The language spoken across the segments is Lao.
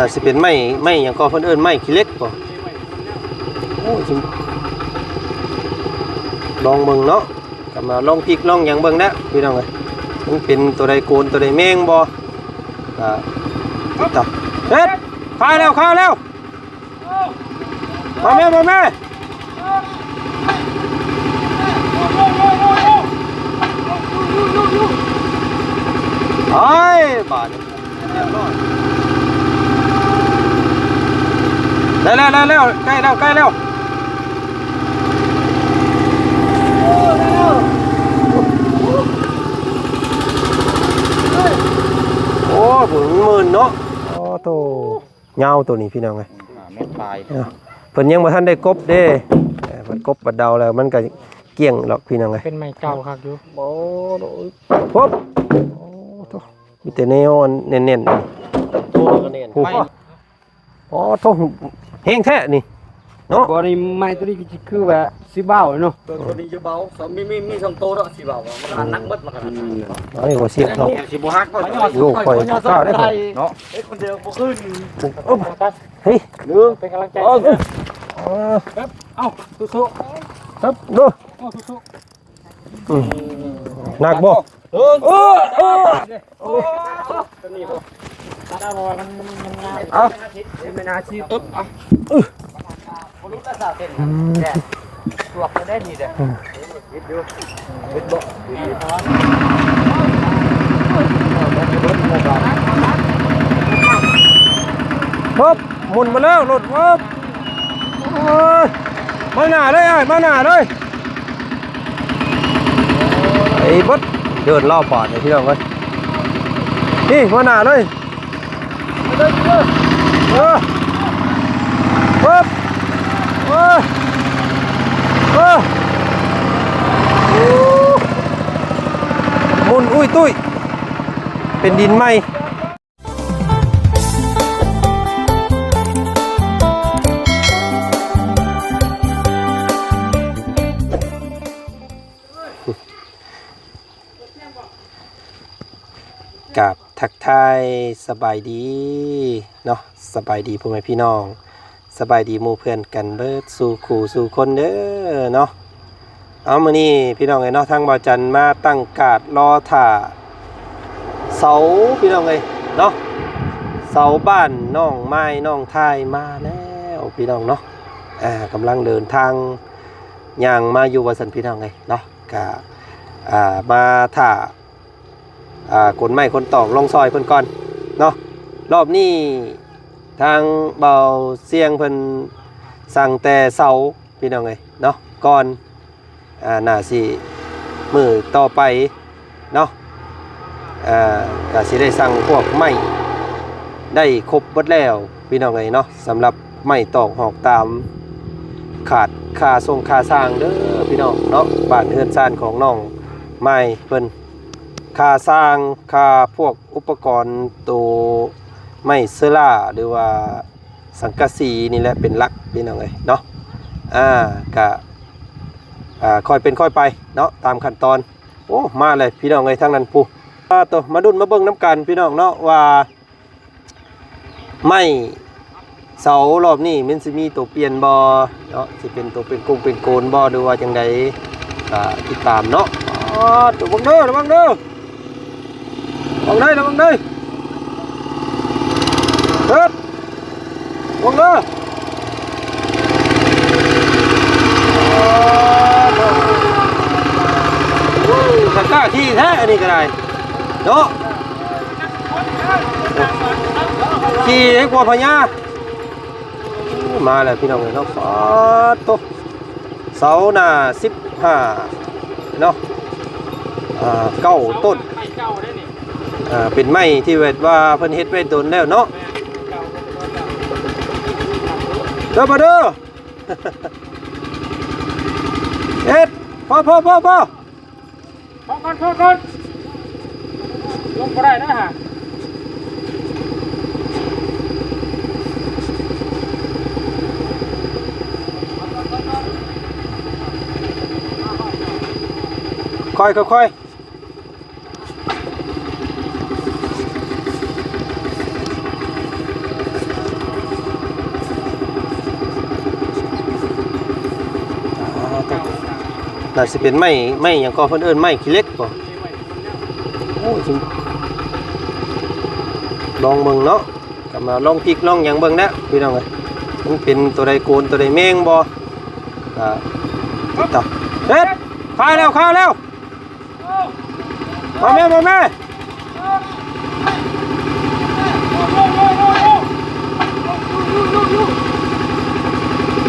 ອາດຊິເປັນໄມ້ ໄມ້ຫຍັງກໍເພິ່ນເອີ້ນໄມ້ຂີ້ເຫຼັກບໍ່? ໂອ້ຍ ຊິລອງເບິ່ງເນາະ ກໍມາລອງພິກລອງຫຍັງເບິ່ງນະພີ່ນ້ອງເອີຍ ມັນເປັນຕົວໃດໂກນຕົວໃດແມງບໍ່? ກໍຕິດຕາມ ເຮັດ ຄາຍແລ້ວ ຄາຍແລ້ວ ມາແມ່ ມາແມ່ ໄປ ບາດນີ້ ໄດ້ແລ້ວ ໄດ້ແລ້ວ ໃກ້ແລ້ວ ໃກ້ແລ້ວ ໂອ້ຍ ມັນມື່ນເນາະ ໂອ້ໂຕ ຍາວໂຕນີ້ພີ່ນ້ອງເອີຍ ຫ້າແມັດປາຍ ເນາະ ເພິ່ນຍັງບໍ່ທັນໄດ້ກົບເດ້ ເອີ ເພິ່ນກົບບັດເດົາແລ້ວມັນກໍກ້ຽງດອກພີ່ນ້ອງເອີຍ ເປັນໄມ້ເກົ່າຄັກຢູ່ ໂອ້ ໂອ້ ໂຕ ມີແຕ່ແນວອັນແໜ້ນໆ ໂຕກໍແໜ້ນ ໂອ້ ໂອ້ໂຕ ແຮງແທ້ນີ້ເນາະ ບໍ່ ນີ້ໄມ້ໂຕນີ້ຄື ຄືວ່າຊິເບົາເນາະ ໂຕ ໂຕນີ້ຈະເບົາ ມີ ມີ ມີສອງໂຕເນາະ ຊິເບົາ ມັນໜັກເບິດ ມັນກໍ ອັນນີ້ບໍ່ເສຍເນາະ ຊິບໍ່ຫັກບໍ່ ໂອ້ ຂ້ອຍກ້າເດ້ເນາະ ເຮັດຄົນດຽວບໍ່ຂຶ້ນ ເອີ ເຮີ້ຍ ເປັນກຳລັງໃຈ ເອີ ເອີ ເອົາ ສູ້ໆ ເອີ ເດີ ເອົາ ສູ້ໆ ອືມ ໜັກບໍ່? ເອີ ເອີ ເອີ ໂອ້ ເອົາ ເປັນອາຊີບ ເອີ ເອົາ ອືມ ສວກໄດ້ດີເດ້ ເຮີບ ໝຸນມາແລ້ວ ລົດ ເຮີບ ໂອ້ຍ ມາໜ້າເລີຍອ້າຍ ມາໜ້າເລີຍ ໄປເບິດ ເດີນລອບບາດນີ້ພີ່ນ້ອງເອີຍ ນີ້ມາໜ້າເລີຍ ເອີ ເອີ ເອີ ເອີ ໝຸ່ນອຸ້ຍຕຸ້ຍ ເປັນດິນໃໝ່. ກາບທັກທາຍສະບາຍດີເນາະ ສະບາຍດີພໍ່ແມ່ພີ່ນ້ອງ ສະບາຍດີໝູ່ເພື່ອນກັນເບິດສູ່ຄູ່ສູ່ຄົນເດີເນາະ. ເອົາ ມື້ນີ້ພີ່ນ້ອງເອີຍເນາະ ທາງບ່າວຈັນມາຕັ້ງກາດລໍຖ້າເສົາພີ່ນ້ອງເອີຍເນາະ ເສົາບ້ານນ້ອງມາຍນ້ອງທາຍມາແລ້ວພີ່ນ້ອງເນາະ. ອ່າ ກຳລັງເດີນທາງຍ່າງມາຢູ່ວ່າຊັ້ນພີ່ນ້ອງເອີຍເນາະ ກະ ອ່າ ມາຖ້າ ອ່າ ຂົນໄມ້ຂົນຕອກລົງຊ່ອຍເພິ່ນກ່ອນເນາະ. ລອບນີ້ທາງບ່າວຊຽງເພິ່ນສັ່ງແຕ່ເສົາພີ່ນ້ອງເອີຍເນາະ ກ່ອນ ອ່າ ໜ້າຊິມື້ຕໍ່ໄປເນາະ ອ່າ ກະຊິໄດ້ສັ່ງພວກໄມ້ໄດ້ຄົບເບິດແລ້ວພີ່ນ້ອງເອີຍເນາະ. ສຳລັບໄມ້ຕອກຫອກຕາມ ຂາດຄ່າຊົງຄ່າຊ່າງເດີພີ່ນ້ອງເນາະ ບ້ານເຮືອນຊານຂອງນ້ອງມາຍເພິ່ນ ຄ່າຊ່າງ ຄ່າພວກອຸປະກອນໂຕໄມ້ເຊີຣາ ຫຼືວ່າສັງກະສີນີ້ແຫຼະເປັນຫຼັກພີ່ນ້ອງເອີຍເນາະ. ອ່າ ກະ ອ່າ ຄ່ອຍເປັນຄ່ອຍໄປເນາະ ຕາມຂັ້ນຕອນ. ໂອ້ ມາແລ້ວພີ່ນ້ອງເອີຍ ທາງນັ້ນພຸ້ນ ອ່າ ໂຕ ມາລຸ້ນມາເບິ່ງນຳກັນພີ່ນ້ອງເນາະ ວ່າ ໄມ້ເສົາລອບນີ້ມັນຊິມີໂຕປ່ຽນບໍ່ເນາະ ຊິເປັນໂຕເປັນກົງເປັນໂກນບໍ່ ຫຼືວ່າຈັ່ງໃດ ກໍຕິດຕາມເນາະ. ອໍ ໂຕ ເບິ່ງເດີ ລະວັງເດີ ລະວັງເດີ ລະວັງເດີ ເອີ ລະວັງເດີ. ອໍ ໂຕ ຕາກ້າຂີ່ແທ້ ອັນນີ້ກໍໄດ້ເນາະ. ຂີ່ໃຫ້ກວ່າພະຍາ ມາແລ້ວພີ່ນ້ອງເອີຍເນາະ. ປາດໂຕ ເສົາໜ້າສິບຫ້າເນາະ ອ່າ ເກົ້າຕົ້ນ ອ່າ ເປັນໄມ້ທີ່ແບບວ່າເພິ່ນເຮັດໄວ້ດົນແລ້ວເນາະ. ເດີ ມາເດີ ເຮັດ ພໍ ພໍ ພໍ ພໍ ພໍກ່ອນ ພໍກ່ອນ ລົງບໍ່ໄດ້ນະຫາ ຄ່ອຍ ຄ່ອຍ ຄ່ອຍ. ອາດຊິເປັນໄມ້ ໄມ້ຫຍັງກໍເພິ່ນເອີ້ນໄມ້ຂີ້ເຫຼັກບໍ່? ໂອ້ຍ ຊິລອງເບິ່ງເນາະ ກໍມາລອງພິກລອງຫຍັງເບິ່ງແຫຼະພີ່ນ້ອງເອີຍ ມັນເປັນໂຕໃດໂກນໂຕໃດແມງບໍ່ ກໍຕິດຕາມ. ເຮັດ! ຄາແລ້ວ ຄາແລ້ວ! ມາແມ່ ມາແມ່!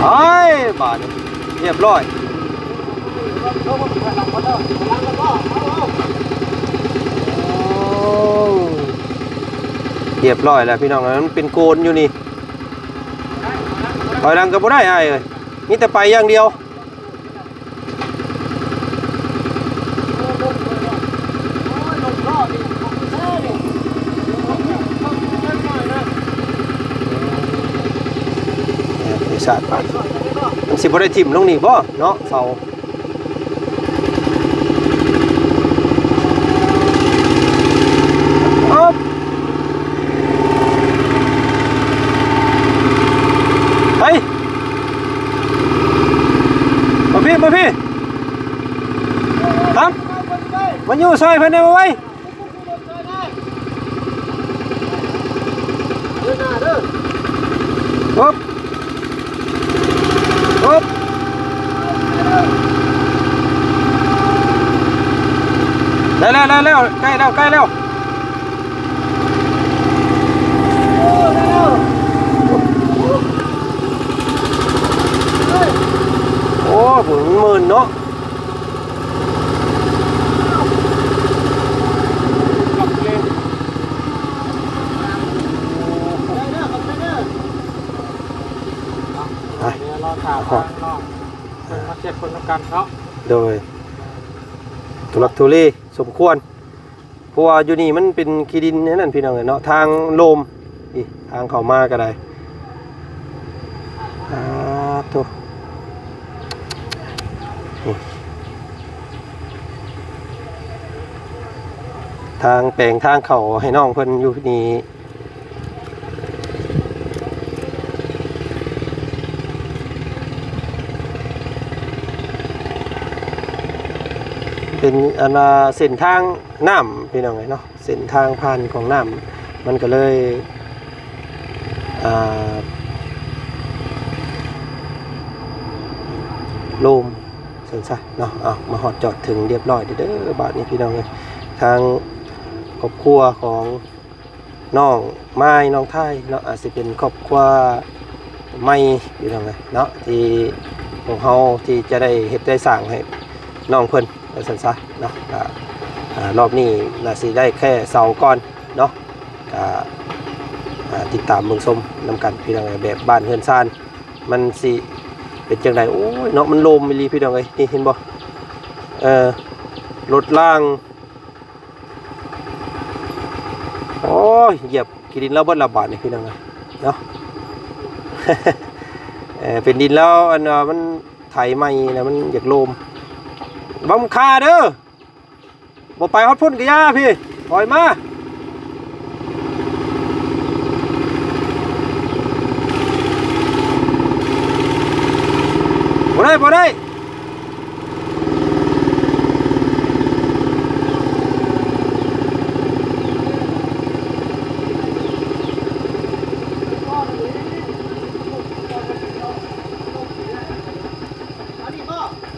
ໄປ ບາດນີ້ ຮຽບຮ້ອຍ. ໂອ້ ຮຽບຮ້ອຍແລ້ວພີ່ນ້ອງ ມັນເປັນໂກນຢູ່ນີ້ ຖອຍຫຼັງກໍບໍ່ໄດ້ອ້າຍເອີຍ ມີແຕ່ໄປຢ່າງດຽວ. ເອີ ໄປສາດບາດ ມັນຊິບໍ່ໄດ້ຖິ້ມລົງນີ້ບໍ່ເນາະ ເສົາ? ໄປ ມາພີ້ ມາພີ້ ທຳ ມາຢູ່ຊ່ອຍເພິ່ນແດ່ ມາໄວ. ຮຶບ ຮຶບ ໄດ້ແລ້ວ ໄດ້ແລ້ວ ໃກ້ແລ້ວ ໃກ້ແລ້ວ. ໂອ້ ມັນມື່ນເນາະ. ໄປ ເດີ ລໍຖ້າທາງນ້ອງເພິ່ນມາເຊັກເບິ່ງນຳກັນເນາະ. ໂດຍ ທຸລັກທຸເລສົມຄວນ. ເພາະວ່າຢູ່ນີ້ມັນເປັນຂີ້ດິນອັນນັ້ນພີ່ນ້ອງເອີຍເນາະ ທາງໂລມ ນີ້ທາງເຂົ້າມາກໍໄດ້. ອາໂທ້ ນີ້ທາງແປງທາງເຂົ້າໃຫ້ນ້ອງເພິ່ນຢູ່ນີ້ ເປັນອັນວ່າເສັ້ນທາງນ້ຳພີ່ນ້ອງເອີຍເນາະ ເສັ້ນທາງຜ່ານຂອງນ້ຳ ມັນກໍເລີຍ ອ່າ ໂລມ ຊັ້ນຊະເນາະ. ເອົາ ມາຮອດຈອດເຖິງຮຽບຮ້ອຍເດີ ບາດນີ້ພີ່ນ້ອງເອີຍ ທາງຄອບຄົວຂອງ ນ້ອງມາຍ ນ້ອງທາຍເນາະ ອາດຊິເປັນຄອບຄົວໃໝ່ ພີ່ນ້ອງເອີຍເນາະ ທີ່ພວກເຮົາທີ່ຈະໄດ້ເຮັດໄດ້ສ້າງໃຫ້ນ້ອງເພິ່ນ ວ່າຊັ້ນຊະເນາະ. ກໍ ອ່າ ລອບນີ້ໜ້າຊິໄດ້ແຄ່ເສົາກ່ອນເນາະ ກໍ ອ່າ ຕິດຕາມເບິ່ງຊົມນຳກັນ ພີ່ນ້ອງເອີຍ ແບບບ້ານເຮືອນຊານມັນຊິເປັນຈັ່ງໃດ. ໂອ້ຍເນາະ ມັນໂລມອີ່ຫຼີ ພີ່ນ້ອງເອີຍ ນີ້ເຫັນບໍ່? ເອີ ລົດລາງ ໂອ້ຍ ຢຽບຂີ້ດິນລາວເບິດລະບາດນີ້ ພີ່ນ້ອງເອີຍເນາະ. ເອີ ເປັນດິນລາວ ອັນວ່າມັນໄຖໃໝ່ນະ ມັນຢາກໂລມ. ບັງຄາເດີ ບໍ່ໄປຮອດພຸ້ນກະຢ່າ ພີ່ ຖອຍມາ. ບໍ່ໄດ້ ບໍ່ໄດ້.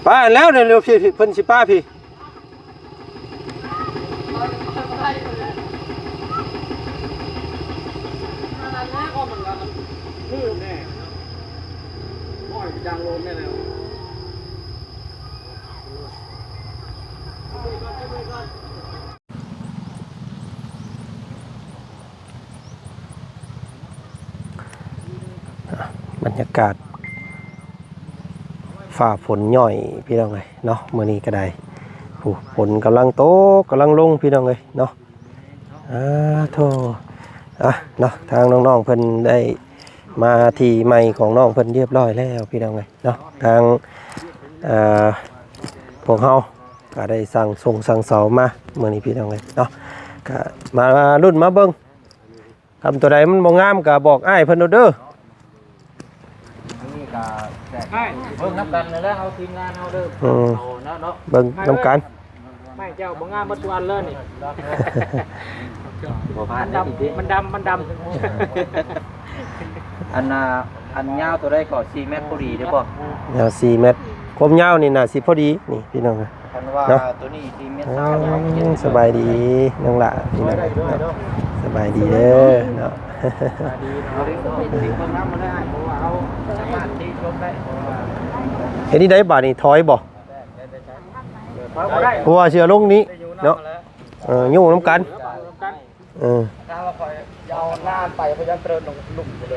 ໄປແລ້ວ ເດີ ເພິ່ນຊິປາ ພີ່. ບັນຍາກາດຟ້າຝົນຫຍ້ອຍ ພີ່ນ້ອງເອີຍເນາະ ມື້ນີ້ກໍໄດ້. ໂອ້ ຝົນກຳລັງຕົກ ກຳລັງລົງ ພີ່ນ້ອງເອີຍເນາະ. ອາໂທ້ ອະເນາະ ທາງນ້ອງໆເພິ່ນໄດ້ມາທີ່ໃໝ່ຂອງນ້ອງເພິ່ນຮຽບຮ້ອຍແລ້ວ ພີ່ນ້ອງເອີຍເນາະ. ທາງ ເອີ ພວກເຮົາກໍໄດ້ສັ່ງຊົງສັ່ງເສົາມາມື້ນີ້ ພີ່ນ້ອງເອີຍເນາະ. ກໍມາລຸ້ນມາເບິ່ງ ຄັນໂຕໃດມັນບໍ່ງາມກໍບອກອ້າຍເພິ່ນໂລດເດີ. ເບິ່ງນຳກັນແລ້ວເຮົາທີມງານເຮົາເດີ ອືມ ເອົາເນາະ ເນາະ ເບິ່ງນຳກັນ ໄມ້ເຈົ້າບໍ່ງາມເບິດທຸກອັນເລີຍນີ້ ບໍ່ຜ່ານ ມັນດຳ ມັນດຳ ມັນດຳ ອັນນ່າ ອັນຍາວເທົ່າໃດກໍ ສີ່ແມັດພໍດີເດ້ບໍ່? ຍາວສີ່ແມັດ ຄວາມຍາວນີ້ໜ້າຊິພໍດີນີ້ພີ່ນ້ອງ ຄັນວ່າ ເນາະ ໂຕນີ້ທີ່ແມ່ນ ອືມ ສະບາຍດີນ້ອງຫຼ້າພີ່ນ້ອງເນາະ ສະບາຍດີເດີເນາະ ເຮັດນີ້ໄດ້ບາດນີ້ ຖອຍບໍ່? ເພາະວ່າຊິເອົາລົງນີ້ເນາະ ເອີ ຢູ່ນຳກັນ ເອີ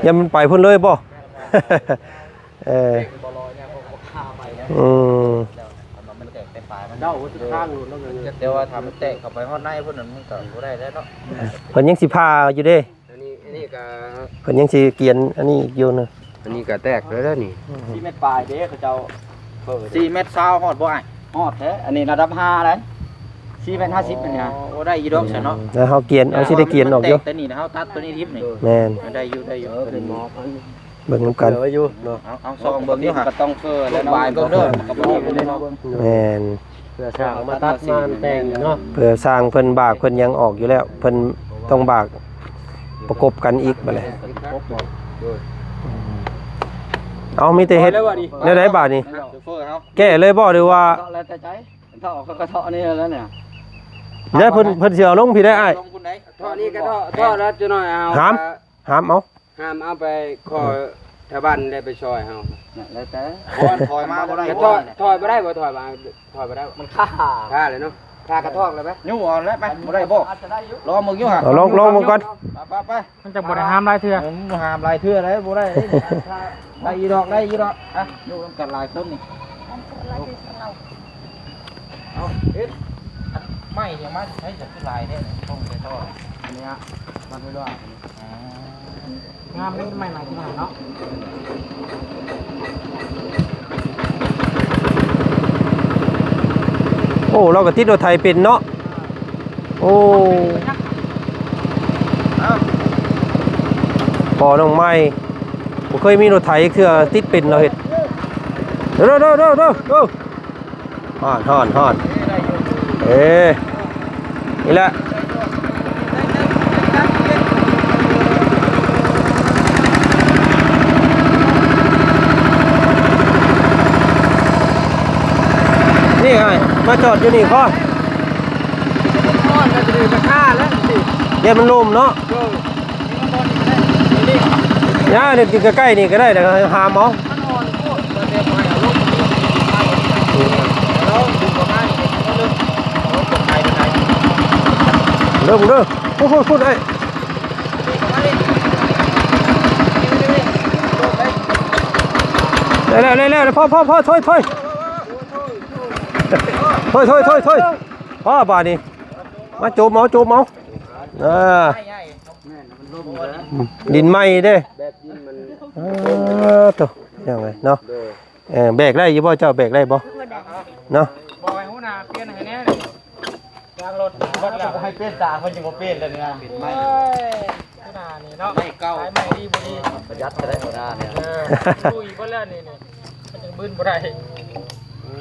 ຢ້ານມັນໄປພຸ້ນເລີຍບໍ່? ເອີ ອືມ ເຈົ້າ ໂອ້ຍ ທາງໂລດເນາະ ແຕ່ວ່າຖ້າມັນແຕກເຂົ້າໄປຮອດໃນພຸ້ນ ມັນກໍບໍ່ໄດ້ແລ້ວເນາະ ເພິ່ນຍັງຊິຜ່າຢູ່ເດ້ ອັນນີ້ ອັນນີ້ກໍ ເພິ່ນຍັງຊິກຽນອັນນີ້ອີກຢູ່ນະ ອັນນີ້ກໍແຕກແລ້ວເດີນີ້ ສີ່ແມັດປາຍເດ້ ເຂົາເຈົ້າ ສີ່ແມັດຊາວຮອດບໍ່ອ້າຍ? ຮອດແທ້ ອັນນີ້ລະດັບຫ້າໄດ໋ ສີ່ແມັດຫ້າສິບອັນນີ້ ໂອ້ ໄດ້ຢູ່ດອກຊັ້ນເນາະ ແລ້ວເຮົາກຽນ ເຮົາຊິໄດ້ກຽນອອກຢູ່ ແຕ່ນີ້ເຮົາຕັດໂຕນີ້ຖິ້ມນີ້ ແມ່ນ ໄດ້ຢູ່ ໄດ້ຢູ່ ເອີ ເປັນໝໍ ເບິ່ງນຳກັນ ເອົາ ເອົາ ສ່ອງເບິ່ງຢູ່ຫາ ກໍຕ້ອງເຟີແລ້ວເນາະ ບາຍເບິ່ງເດີ ກໍບໍ່ໄດ້ເນາະ ແມ່ນ ເພື່ອຊ່າງເອົາມາຕັດມາແຕ່ງເນາະ ເພື່ອຊ່າງເພິ່ນບາກເພິ່ນຫຍັງອອກຢູ່ແລ້ວ ເພິ່ນຕ້ອງບາກປະກົບກັນອີກບາດນີ້ ເອົາ ມີແຕ່ເຮັດແນວໃດບາດນີ້ ແກ້ເລີຍບໍ່ ຫຼືວ່າ ເທາະແລ້ວແຕ່ໃຈ ເທາະກໍເທາະນີ້ແລ້ວນີ້ ແລ້ວເພິ່ນ ເພິ່ນຊິເອົາລົງພີ້ໄດ໋ອ້າຍ ເທາະນີ້ກໍເທາະ ເທາະແລ້ວຈັກໜ້ອຍເອົາ ຫາມ ຫາມເອົາ ຫ້າມເອົາໄປຂໍ ເອີ ຊາວບ້ານໄດ້ໄປຊ່ອຍເຮົາ ນັ້ນແລ້ວແຕ່ ຖອຍ ຖອຍມາບໍ່ໄດ້ ຖອຍ ຖອຍບໍ່ໄດ້ບໍ່ ຖອຍມາ ຖອຍບໍ່ໄດ້ ມັນຄາ ຄາເລີຍເນາະ ຄາກະທອກເລີຍໄປ ຍູ້ເອົາແລ້ວໄປ ບໍ່ໄດ້ບໍ່ ອາດຈະໄດ້ຢູ່ ລອງເບິ່ງຢູ່ຫາ ເອົາ ລອງ ລອງເບິ່ງກ່ອນ ໄປ ໄປ ໄປ ມັນຈະບໍ່ໄດ້ຫ້າມຫຼາຍເທື່ອ ເອີ ຫ້າມຫຼາຍເທື່ອໄດ້ ບໍ່ໄດ້ ໄດ້ຢູ່ດອກ ໄດ້ຢູ່ດອກ ອ່ະ ຢູ່ນຳກັນຫຼາຍຄົນນີ້ ເອົາ ເຮັດ ອັນໄມ້ນີ້ມາໃຊ້ຈະຄືຫຼາຍແທ້ນີ້ ຄົງແຕ່ທໍ່ ອັນນີ້ ມັນເວລາ ອ່າ ງາມເດ້ ໄມ້ຫຼາຍຂະໜາດເນາະ ໂອ້ ລາວກໍຕິດລົດໄຖເປັນເນາະ ໂອ້ ພໍ່ນ້ອງໃໝ່ ບໍ່ເຄີຍມີລົດໄຖເທື່ອ ຕິດເປັນລາວເຮັດ ເດີ ເດີ ເດີ ເດີ ເດີ. ຮອດ ຮອດ ຮອດ ເອີ ນີ້ແຫຼະ ນີ້ອ້າຍ ມາຈອດຢູ່ນີ້ກ່ອນ ຮອດກໍຈະໄດ້ມາທ່າແລ້ວ ຢ້ານມັນລົມເນາະ ໂດຍ ຍ່າງນີ້ ໃກ້ໆນີ້ກໍໄດ້ ແຕ່ຫາໝໍ ເບິ່ງເດີ ພຸ້ນໆໆ ອ້າຍ ໄດ້ແລ້ວ ໄດ້ແລ້ວ ພໍ ພໍ ພໍ ຖອຍ ຖອຍ ຖອຍ ຖອຍ ຖອຍ ພໍ ບາດນີ້ ມາໂຈມເອົາ ໂຈມເອົາ ອ່າ ດິນໃໝ່ເດ້ ເອີ ໂຕ ເນາະ ເອີ ແບກໄດ້ຢູ່ບໍ່ ເຈົ້າແບກໄດ້ບໍ່ ເນາະ ບອກໃຫ້ຫົວໜ້າປ່ຽນໃຫ້ແດ່ ຍາງລົດເບິດແລ້ວ ໃຫ້ປ່ຽນຕາເພິ່ນຍັງບໍ່ປ່ຽນເລີຍນະ ເປັນໄມ້ ໂອ້ຍ ຫົວໜ້ານີ້ເນາະ ໄມ້ເກົ່າ ຂາຍໄມ້ດີບໍ່ດີ ປະຢັດຈະໄດ້ຫົວໜ້ານີ້ ເອີ ຕຸ້ຍເບິດແລ້ວນີ້ ນີ້ ມັນຍັງບືນບໍ່ໄດ້ ໂອ້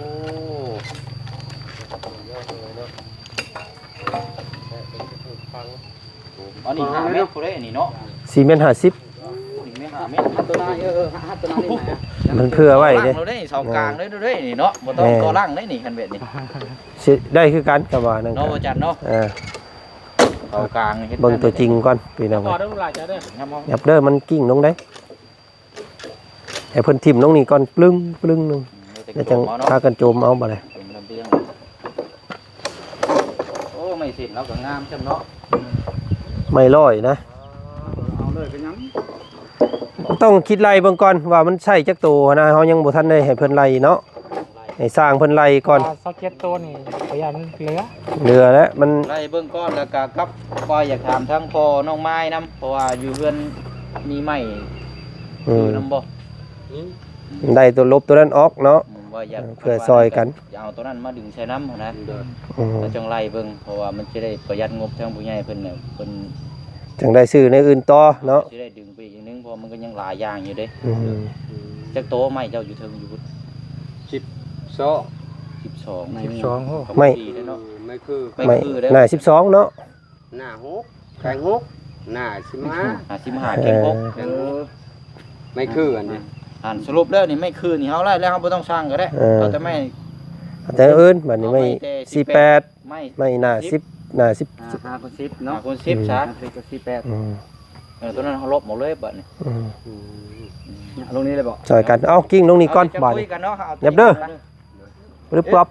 ອັນນີ້ຫ້າແມັດພຸ້ນເດ້ ອັນນີ້ເນາະ ສີ່ແມັດຫ້າສິບ ໂອ້ ນີ້ແມ່ນຫ້າແມັດ ຮັດໂຕໜ້າ ເອີ ເອີ ຮັດໂຕໜ້ານີ້ມາ ມັນເພື່ອໄວ້ເດ້ ເສົາຫຼັງເດ້ ເສົາກາງເດ້ ເດ້ນີ້ເນາະ ບໍ່ຕ້ອງ ແມ່ນ ຕໍ່ຫຼັງເດ້ນີ້ ຄັນແບບນີ້ ຊິໄດ້ຄືກັນ ກໍວ່ານັ້ນ ເນາະ ກໍ ອາຈານເນາະ ເອີ ເສົາກາງເຮັດ ເບິ່ງຕົວຈິງກ່ອນ ພີ່ນ້ອງ ເອີ ຫຍັບເດີ ມັນກິ້ງລົງໄດ໋ ໃຫ້ເພິ່ນຖິ້ມລົງນີ້ກ່ອນ ປຶ້ງ ປຶ້ງໜຶ່ງ ແລ້ວຈັ່ງພາກັນໂຈມເອົາບາດນີ້ ໂອ້ ໄມ້ເສັ້ນລາວກໍງາມຊ້ຳເນາະ ໄມ້ຮ້ອຍນະ ເອົາເລີຍເປັນຫຍັງ ຕ້ອງຄິດໄລ່ເບິ່ງກ່ອນວ່າມັນໃຊ້ຈັກໂຕຫັ້ນນະ ເຮົາຍັງບໍ່ທັນໄດ້ໃຫ້ເພິ່ນໄລ່ເນາະ ໃຫ້ຊ່າງເພິ່ນໄລ່ກ່ອນ ອ່າ ຊາວເຈັດໂຕນີ້ກໍຢ້ານເຫຼືອ ເຫຼືອແລ້ວ ມັນໄລ່ເບິ່ງກ່ອນ ແລ້ວກໍກັບວ່າຢາກຖາມທາງພໍ່ນ້ອງມາຍນຳ ເພາະວ່າຢູ່ເຮືອນມີໄມ້ ອືມ ຢູ່ນຳບໍ່? ໄດ້ຕົວລົບຕົວນັ້ນອອກເນາະ ອືມ ວ່າຢາກ ເພື່ອຊ່ອຍກັນ ຢາກເອົາຕົວນັ້ນມາດຶງໃສ່ນຳຫັ້ນນະ ອືມ ແລ້ວຈັ່ງໄລ່ເບິ່ງ ເພາະວ່າມັນຈະໄດ້ປະຢັດງົບ ທາງຜູ້ໃຫຍ່ເພິ່ນນະ ເພິ່ນຈັ່ງໄດ້ຊື້ແນວອື່ນຕໍ່ເນາະ ຊິໄດ້ດຶງໄປອີກໜຶ່ງ ເພາະວ່າມັນກໍຍັງຫຼາຍຢ່າງຢູ່ເດ້ ອືມ ອືມ ຈັກໂຕໄມ້ເຈົ້າຢູ່ເທິງຢູ່ພຸ້ນ? ສິບສອງ ສິບສອງ ສິບສອງ ໂອ້ ປະກອບດີເດ້ເນາະ ເອີ ໄມ້ຄື ໄມ້ ໄມ້ຄືເດ້ ໜ້າສິບສອງເນາະ ໜ້າຫົກ ແຂງຫົກ ໜ້າສິບຫ້າ ໜ້າສິບຫ້າ ແຂງຫົກ ເອີ ແຂງຫົກ ໄມ້ຄືອັນນີ້ ອັນສະຫຼຸບແລ້ວນີ້ໄມ້ຄືນີ້ເຮົາໄດ້ແລ້ວ ເຮົາບໍ່ຕ້ອງສ້າງກໍໄດ້ ເອີ ເອົາແຕ່ໄມ້ ເອົາແຕ່ອື່ນ ບາດນີ້ໄມ້ ເອົາໄມ້ແຕ່ ສີ່ແປດ ໄມ້ ໄມ້ໜ້າສິບ ໜ້າສິບ ອ່າ ຫ້າຄູນສິບເນາະ ຫ້າຄູນສິບ ອືມ ຊະ ຫ້າຄູນສິບ ສີ່ແປດ ອືມ ເອີ ຕົວນັ້ນເຮົາລົບໝົດເລີຍບາດນີ້ ອືມ ອືມ ອາ ລົງນີ້ເລີຍບໍ? ຊ່ອຍກັນ ເອົາ ກິ້ງລົງນີ້ກ່ອນ ເອົາ ບາດນີ້ ຈັບເດີ ປຶບປັບ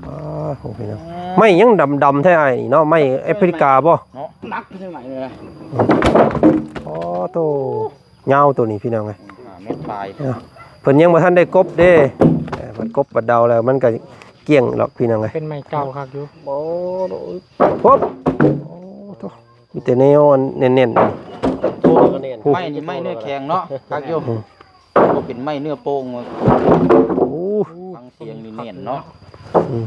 ອ້າ ໂອ້ ພີ່ນ້ອງ ອືມ ໄມ້ຍັງດຳໆແທ້ອ້າຍນີ້ເນາະ ໄມ້ແອຟຣິກາບໍ? ເນາະ ໜັກຈັ່ງໃດເລີຍ ອໍ ໂຕ ຍາວໂຕນີ້ພີ່ນ້ອງເອີຍ ຫ້າແມັດປາຍ ເອີ ເພິ່ນຍັງບໍ່ທັນໄດ້ກົບເດ້ ເອີ ບັດກົບບັດເດົາແລ້ວມັນກໍກ້ຽງດອກພີ່ນ້ອງເອີຍ ເປັນໄມ້ເກົ່າຄັກຢູ່ ໂອ້ ໂອ້ ໂອ້ ໂອ້ ໂອ້ ມີແຕ່ແນວອັນແໜ້ນໆ ໂອ້ ກໍແໜ້ນ ໄມ້ນີ້ໄມ້ເນື້ອແຂງເນາະ ຄັກຢູ່ ອືມ ບໍ່ເປັນໄມ້ເນື້ອໂປ່ງ ໂອ້ ຟັງສຽງນີ້ແໜ້ນເນາະ ອືມ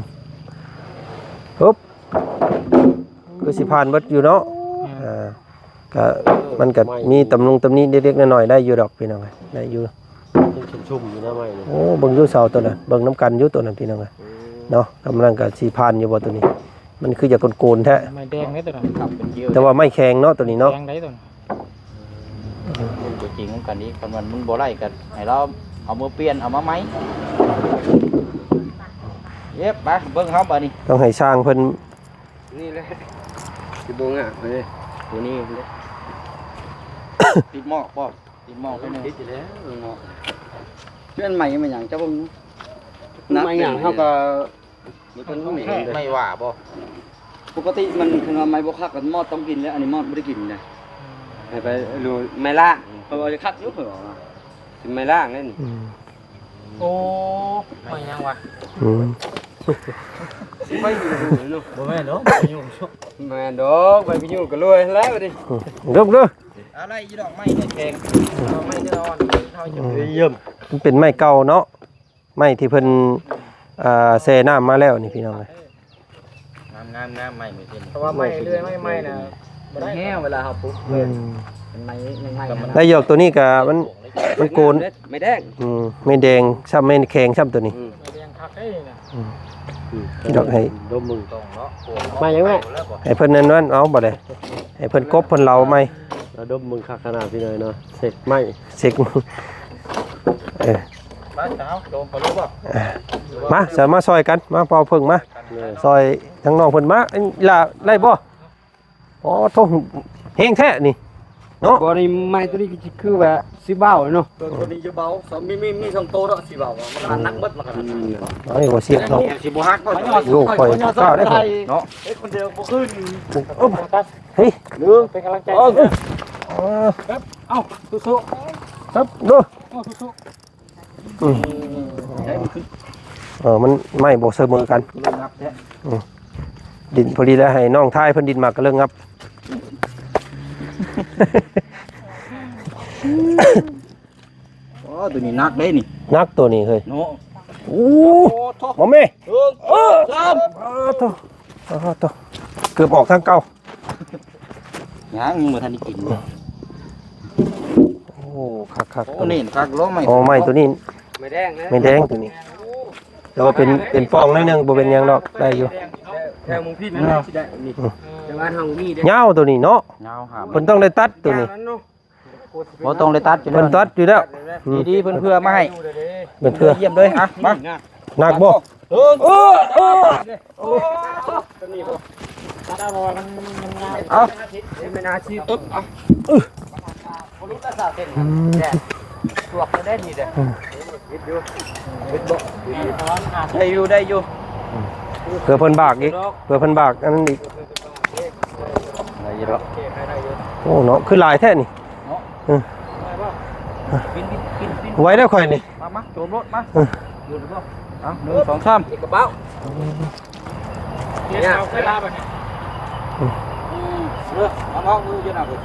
ຮຶບ ຄືຊິຜ່ານເບິດຢູ່ເນາະ ອືມ ອ່າ ກະ ມັນກະມີຕຳນົງຕຳນິເລັກໆນ້ອຍໆ ໄດ້ຢູ່ດອກພີ່ນ້ອງເອີຍ ໄດ້ຢູ່ ຍັງຊຸ່ມໆຢູ່ນະໄມ້ນີ້ ໂອ້ ເບິ່ງຢູ່ເສົາໂຕນັ້ນ ເບິ່ງນຳກັນຢູ່ໂຕນັ້ນພີ່ນ້ອງເອີຍ ອືມ ເນາະ ກຳລັງກະຊິຜ່ານຢູ່ບໍ່ໂຕນີ້ ມັນຄືຈະໂກນໆແທ້ ໄມ້ແດງເດ້ໂຕນັ້ນ ແຕ່ວ່າໄມ້ແຂງເນາະໂຕນີ້ເນາະ ແຂງໄດ໋ໂຕນັ້ນ ອືມ ຕົວຈິງນຳກັນອີກ ຄັນວ່າມັນບໍ່ໄດ້ກໍໃຫ້ລາວເອົາມືປ່ຽນ ເອົາມາໃໝ່ ເອີ ໄປເບິ່ງເຮົາບາດນີ້ ຕ້ອງໃຫ້ຊ່າງເພິ່ນ ນີ້ແຫຼະ ຊິບໍ່ງາມເລີຍ ຕົວນີ້ເດ້ ຕິດໝອກບໍ່? ຕິດໝອກໄປໜຶ່ງ ຕິດຢູ່ແລ້ວໝອກ ເປັນໄມ້ ໄມ້ຫຍັງເຈົ້າເບິ່ງ ໄມ້ຫຍັງເຮົາກໍ ບໍ່ທັນຮູ້ ໄມ້ຫວ້າບໍ່? ປົກກະຕິມັນ ຄັນວ່າໄມ້ບໍ່ຄັກກໍມອດຕ້ອງກິນແລ້ວ ອັນນີ້ມອດບໍ່ໄດ້ກິນນະ ໃຫ້ໄປ ຫຼືໄມ້ລ້າງ ເຂົາວ່າຄັກຢູ່ ເຂົາວ່າ ຊິໄມ້ລ້າງເດ້ນີ້ ອືມ ໂອ້ ໄມ້ຫຍັງວະ? ອືມ ໄມ້ຢູ່ເນາະ ບໍ່ແມ່ນດອກ ໄມ້ຢູ່ ແມ່ນດອກ ໄມ້ຢູ່ກໍລວຍແລ້ວບັດນີ້ ອືມ ເດີ ເດີ ອາ ໄດ້ຢູ່ດອກໄມ້ແຂງ ເອົາໄມ້ແຕ່ອ່ອນ ເຮົາຈະ ອືມ ໄປຢ້ຽມ ມັນເປັນໄມ້ເກົ່າເນາະ ໄມ້ທີ່ເພິ່ນ ອ່າ ແຊ່ນ້ຳມາແລ້ວນີ້ພີ່ນ້ອງເອີຍ ງາມໆໆ ໄມ້ມື້ຄືນ ເພາະວ່າໄມ້ເລື່ອຍໄມ້ໃໝ່ນະ ບໍ່ໄດ້ແຮງເວລາເຮົາປຸກ ອືມ ເປັນໄມ້ໃໝ່ໆ ໄດ້ຢູ່ດອກ ຕົວນີ້ກະມັນ ມັນໂກນ ໄມ້ແດງ ອືມ ໄມ້ແດງຊ້ຳ ໄມ້ແຂງຊ້ຳຕົວນີ້ ອືມ ໄມ້ແດງຄັກເດ້ນີ້ນະ ອືມ ອືມ ດອກໃຫ້ ດົມເບິ່ງ ໄມ້ຫຍັງແມ່? ໃຫ້ເພິ່ນນັ້ນ ນັ້ນເອົາບໍ່ໄດ້ ໃຫ້ເພິ່ນກົບເພິ່ນເລົ່າໃໝ່ ລະດົມເບິ່ງຄັກຂະໜາດພີ່ນ້ອງເນາະ ເຊັກໄມ້ ເຊັກ ເອີ ມາສາວ ໂຈມໄປເລີຍບໍ່? ມາ ສາວ ມາຊ່ອຍກັນ ມາເປົ່າເຜິ້ງມາ ເອີ ຊ່ອຍທາງນ້ອງເພິ່ນມາ ອີ່ຫຼ້າໄດ້ບໍ່? ອໍ ໂທ້ ແຮງແທ້ນີ້ເນາະ ບໍ່ ນີ້ໄມ້ຕົວນີ້ຄືວ່າຊິເບົາເນາະ ຕົວນີ້ຈະເບົາ ມີ ມີ ມີສອງໂຕເນາະ ຊິເບົາ ມັນໜັກເບິດ ມັນກໍ ອືມ ອັນນີ້ບໍ່ສຽບເນາະ ຊິບໍ່ຫັກບໍ່ ໂຍກ ຂ້ອຍກ້າໄດ້ຂ້ອຍເນາະ ເຮັດຄົນດຽວບໍ່ຂຶ້ນ ເອີ ເຮີ້ຍ ໜຶ່ງ ເປັນກຳລັງໃຈ ເອີ ເອີ ເອົາ ສູ້ໆ ເອີ ເດີ ເອົາ ສູ້ໆ ອືມ ເອີ ມັນໄມ້ບໍ່ສະເໝີກັນ ເລີງງັບແທ້ ອືມ ດິນພໍດີແລ້ວ ໃຫ້ນ້ອງທາຍເພິ່ນດິນໝາກກະເລີງງັບ ໂອ້ ຕົວນີ້ໜັກເດ້ນີ້ ໜັກຕົວນີ້ເຮີ້ຍ ເນາະ ໂອ້ ໂອ້ໂທ້ ມາແມ່ ເອີ ເອີ ສາມ ໂອ້ໂທ້ ໂອ້ໂທ້ ເກືອບອອກທາງເກົ່າ ຍັງບໍ່ທັນໄດ້ກິນເລີຍ ໂອ້ ຄັກໆ ໂອ້ ນີ້ຄັກ ໂອ້ ໄມ້ ໂອ້ ໄມ້ຕົວນີ້ ໄມ້ແດງນະ ໄມ້ແດງຕົວນີ້ ແຕ່ວ່າເປັນ ເປັນປ່ອງໜ້ອຍໜຶ່ງ ບໍ່ເປັນຫຍັງດອກ ໄດ້ຢູ່ ແຖວເມືອງພິນນະ ຊິໄດ້ນີ້ ອືມ ແຕ່ວ່າເຮົາບໍ່ມີເດ້ ຍາວຕົວນີ້ເນາະ ຍາວຫາ ເພິ່ນຕ້ອງໄດ້ຕັດຕົວນີ້ ບໍ່ຕ້ອງໄດ້ຕັດຢູ່ແລ້ວ ເພິ່ນຕັດຢູ່ແລ້ວ ອືມ ດີໆ ເພິ່ນເພື່ອມາໃຫ້ ເພິ່ນເພື່ອ ຢ້ຽມເລີຍ ອ່ະ ມາ ໜັກບໍ່? ເອີ ເອີ ເອີ ເອົາ ເປັນອາຊີບ ເອີ ເອົາ ອືມ ໄດ້ຢູ່ ໄດ້ຢູ່ ເພື່ອເພິ່ນບາກອີກ ເພື່ອເພິ່ນບາກອັນນັ້ນອີກ ໄດ້ຢູ່ດອກ ໂອ້ ເນາະ ຄືຫຼາຍແທ້ນີ້ ເນາະ ເອີ ໄດ້ບໍ່? ໄດ້ບໍ່? ໄດ້ບໍ່? ໄວແລ້ວຂ້ອຍນີ້ ມາ ມາ ໂຈມໂລດ ມາ ເອີ ເອົາ ໜຶ່ງ ສອງ ສາມ ເກັບກະເປົາ ເອົາເວລາບັດນີ້ ເອີ ເອົານ້ອງມືຢູ່ນະ ເອີ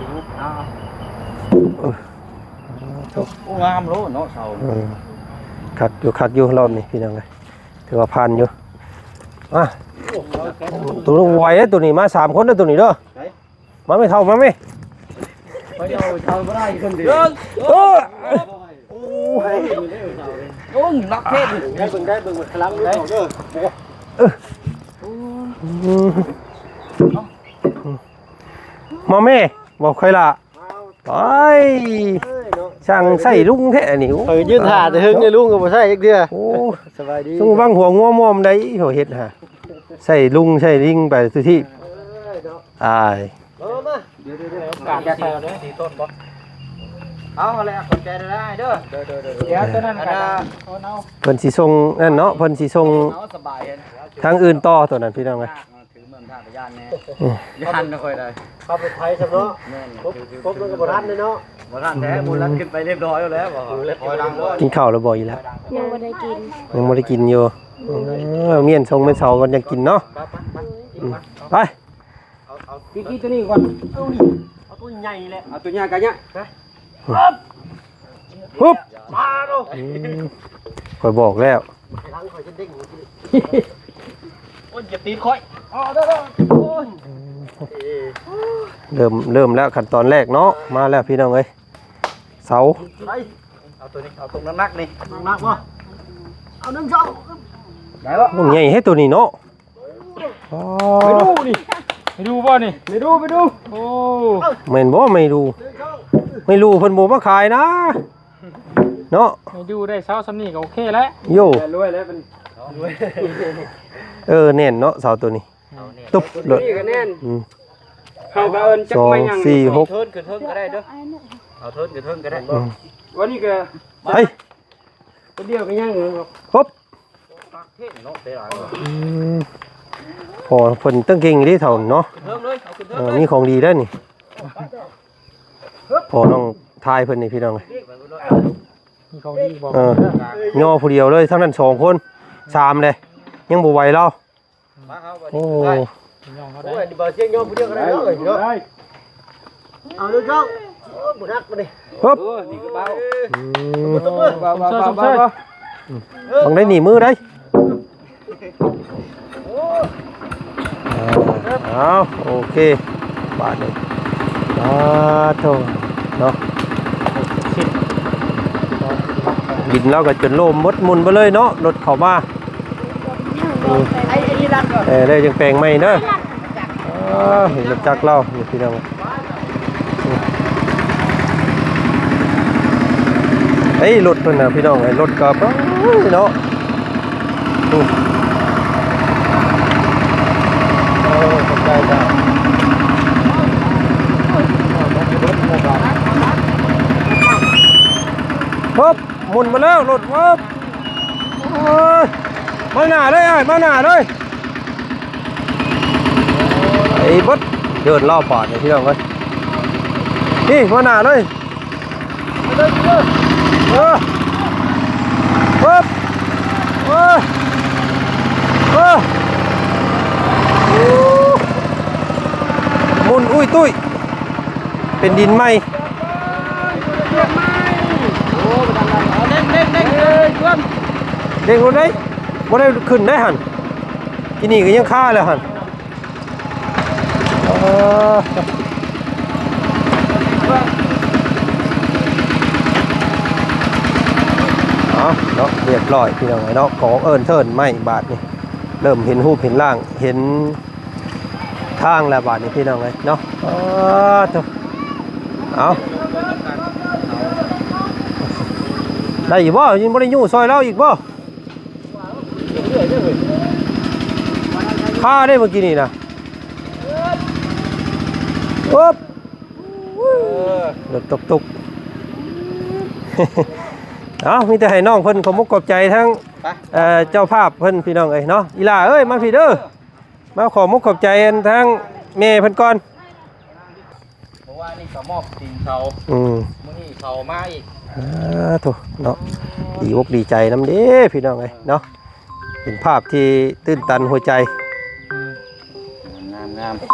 ໂອ້ ງາມໂລດເນາະ ເສົາ ເອີ ຄັກຢູ່ ຄັກຢູ່ ລອບນີ້ ພີ່ນ້ອງເອີຍ ຖືວ່າຜ່ານຢູ່ ອ່ະ ໂອ້ ໂຕໄວເດ້ ໂຕນີ້ ມາສາມຄົນເດ້ ໂຕນີ້ເດີ ໄປ ມາແມ່ເຖົ້າ ມາແມ່ ໄປເອົາເຂົາບໍ່ໄດ້ຄົນດຽວ ເອີ ໂອ້ ໂອ້ຍ ໂອ້ຍ ໜັກແທ້ນີ້ ໄດ້ເບິ່ງ ໄດ້ເບິ່ງ ມັນກຳລັງເດີ ເອີ ອືມ ມາແມ່ ເວົ້າຄ່ອຍລະ ໄປ ຊ່າງໃຊ້ລຸງແທ້ນີ້ ເອີ ຢືນຖ້າແຕ່ເຫິງເລີຍ ລຸງກໍບໍ່ໃຊ້ຈັກເທື່ອ ໂອ້ ສະບາຍດີ ຊຸມບັງຫົວງົວມອມໄດ໋ ເຂົາເຮັດຫາ ໃຊ້ລຸງໃຊ້ລິງໄປທຸກທີ່ ເອີ ເນາະ ອາຍ ເອີ ມາ ດຽວໆໆ ການຈະໃສ່ເອົາເດີ ສີ່ຕົ້ນບໍ່ ເອົາຫັ້ນແຫຼະ ຂອບໃຈຫຼາຍໆເດີ ດຽວ ຕົວນັ້ນກໍເອົາ ເພິ່ນຊິສົ່ງນັ້ນເນາະ ເພິ່ນຊິສົ່ງ ເອົາສະບາຍ ທາງອື່ນຕໍ່ ຕົວນັ້ນພີ່ນ້ອງເອີຍ ຖືເມືອງທ່າພະຍານແດ່ ອືມ ຢ້ານນະຂ້ອຍໄດ້ ຂັບລົດໄຖຊະເນາະ ແມ່ນ ປົບ ປົບມັນກໍບໍ່ທັນເດ້ເນາະ ບໍ່ທັນແທ້ ໝູລັດຂຶ້ນໄປຮຽບຮ້ອຍແລ້ວບໍ່ ກິນເຂົ້າແລ້ວບໍ່ອີ່ຫຼ້າ ຍັງບໍ່ໄດ້ກິນ ຍັງບໍ່ໄດ້ກິນຢູ່ ເອີ ມ້ຽນຊົງແມ່ນເຊົາກ່ອນຈັ່ງກິນເນາະ ອືມ ໄປ ເອົາ ເອົາ ກິນ ກິນຕົວນີ້ກ່ອນ ເອົານີ້ ເອົາຕົວໃຫຍ່ແຫຼະ ເອົາຕົວໃຫຍ່ກະຍະ ຮຶບ ຮຶບ ມາໂລ ອືມ ຂ້ອຍບອກແລ້ວ ຫຼັງຂ້ອຍຈະເດ້ງ ໂອ້ຍ ຢ່າຕີດຂ້ອຍ ອໍ ເດີ ເດີ ໂອ້ຍ ເລີ່ມ ເລີ່ມແລ້ວຂັ້ນຕອນແລກເນາະ ມາແລ້ວພີ່ນ້ອງເອີຍ ເສົາ ໄປ ເອົາຕົວນີ້ ເອົາຕົວໜັກໆນີ້ ໜັກບໍ່ ເອົາ ໜຶ່ງ ສອງ ໄດ້ບໍ່ ໂອ້ ໃຫຍ່ແທ້ຕົວນີ້ເນາະ ອໍ ໄປດູນີ້ ໄປດູບໍ່ນີ້ ໄປດູ ໄປດູ ໂອ້ ແມ່ນບໍ່ ໄມ້ດູ ໄມ້ດູເພິ່ນບໍ່ມາຂາຍນະ ເນາະ ໄມ້ດູໄດ້ເສົາສ່ຳນີ້ກໍໂອເຄແລ້ວ ໂຢ ລວຍແລ້ວບັດນີ້ ເອີ ແໜ້ນເນາະ ເສົາຕົວນີ້ ຕຸບໂລດ ນີ້ກໍແໜ້ນ ອືມ ເຮົາກໍເອີ້ນຈັກໄມ້ຫຍັງ ສອງ ສີ່ ຫົກ ເທິນ ຂຶ້ນເທິງກໍໄດ້ເດີ ເອົາເທິນ ຂຶ້ນເທິງກໍໄດ້ ອືມ ວັນນີ້ກໍ ໄປ ຄົນດຽວກໍຍັງຢູ່ ຄົບ ອືມ ພໍ່ເພິ່ນຕັ້ງເກັ່ງເດ້ເຖົ້ານີ້ເນາະ ເອີ ມີຂອງດີໄດ໋ນີ້ ພໍ່ນ້ອງທາຍເພິ່ນນີ້ພີ່ນ້ອງ ມີຂອງດີບອກ ເອີ ຍໍຜູ້ດຽວເລີຍ ທັງນັ້ນສອງຄົນ ສາມເດ້ ຍັງບໍ່ໄຫວລາວ ມາເຮົາບັດນີ້ ໂອ້ ໂອ້ຍ ບໍ່ສຽງຍໍຜູ້ດຽວກໍໄດ້ເນາະ ເອີ ເນາະ ເອົາເລີຍເຈົ້າ ໂອ້ ບໍ່ໜັກປານໃດ ຮຶບ ເອີ ນີ້ກໍເບົາ ອືມ ຕົບມື ເບົາ ເບົາ ເບົາ ເບົາ ເບົາ ເບົາ ເອີ ຕ້ອງໄດ້ໜີບມືໄດ໋ ໂອ້ ເອົາ ໂອເຄ ບາດນີ້ ອາໂທ ເນາະ ດິນລາວກໍຈົນໂລ່ມໝົດ ໝຸ່ນໄປເລີຍເນາະ ລົດເຂົ້າມາ ອືມ ເອີ ໄດ້ຈັ່ງແປງໃໝ່ເດີ ເອີ ເຫັນລົດຈັກລາວນີ້ພີ່ນ້ອງ ເອີ ເອີ ລົດເພິ່ນນະພີ່ນ້ອງເອີຍ ລົດກໍ ເອີ ເນາະ ອືມ ເອີ ຂອບໃຈຈ້າ ຮຶບ ໝຸ່ນມາແລ້ວລົດ ຮຶບ ໂອ້ຍ ມາໜ້າເລີຍອ້າຍ ມາໜ້າເລີຍ ໄປເບິດ ເດີນລາວບາດນີ້ພີ່ນ້ອງເອີຍ ນີ້ມາໜ້າເລີຍ ເອີ ເອີ ເອີ ເອີ ໂອ້ ໝຸ່ນອຸ້ຍຕຸ້ຍ ເປັນດິນໃໝ່ ເດ້ງລົງໄດ້ ບໍ່ໄດ້ຂຶ້ນໄດ້ຫັ້ນ ທີ່ນີ້ກໍຍັງຄາແລ້ວຫັ້ນ ເອີ ເອົາເນາະ ຮຽບຮ້ອຍພີ່ນ້ອງເອີຍເນາະ ຂອງເອີ້ນເທີນໃໝ່ບາດນີ້ ເລີ່ມເຫັນຮູບເຫັນຮ່າງ ເຫັນ ທາງແລ້ວບາດນີ້ພີ່ນ້ອງເອີຍເນາະ ເອີ ໂທ້ ເອົາ ໄດ້ຢູ່ບໍ່? ຍັງບໍ່ໄດ້ຍູ້ຊ່ອຍລາວອີກບໍ່? ຄາເດ້ເມື່ອກີ້ນີ້ນະ ໂອບ ເອີ ລົດຕຸກໆ ເອົາ ມີແຕ່ໃຫ້ນ້ອງເພິ່ນຂອບມຸກຂອບໃຈທັງ ໄປ ເອີ ເຈົ້າພາບເພິ່ນພີ່ນ້ອງເອີຍເນາະ ອີ່ຫຼ້າເອີຍ ມາພີ້ເດີ. ມາຂອບມຸກຂອບໃຈອັນທາງແມ່ເພິ່ນກ່ອນ ເມື່ອວານນີ້ກໍມອບຕີນເສົາ ອືມ ມື້ນີ້ເສົາມາອີກ ສາທຸເນາະ ດີອົກດີໃຈນຳເດ້ພີ່ນ້ອງເອີຍເນາະ ເປັນພາບທີ່ຕື່ນຕັນຫົວໃຈ ອືມ ງາມໆ.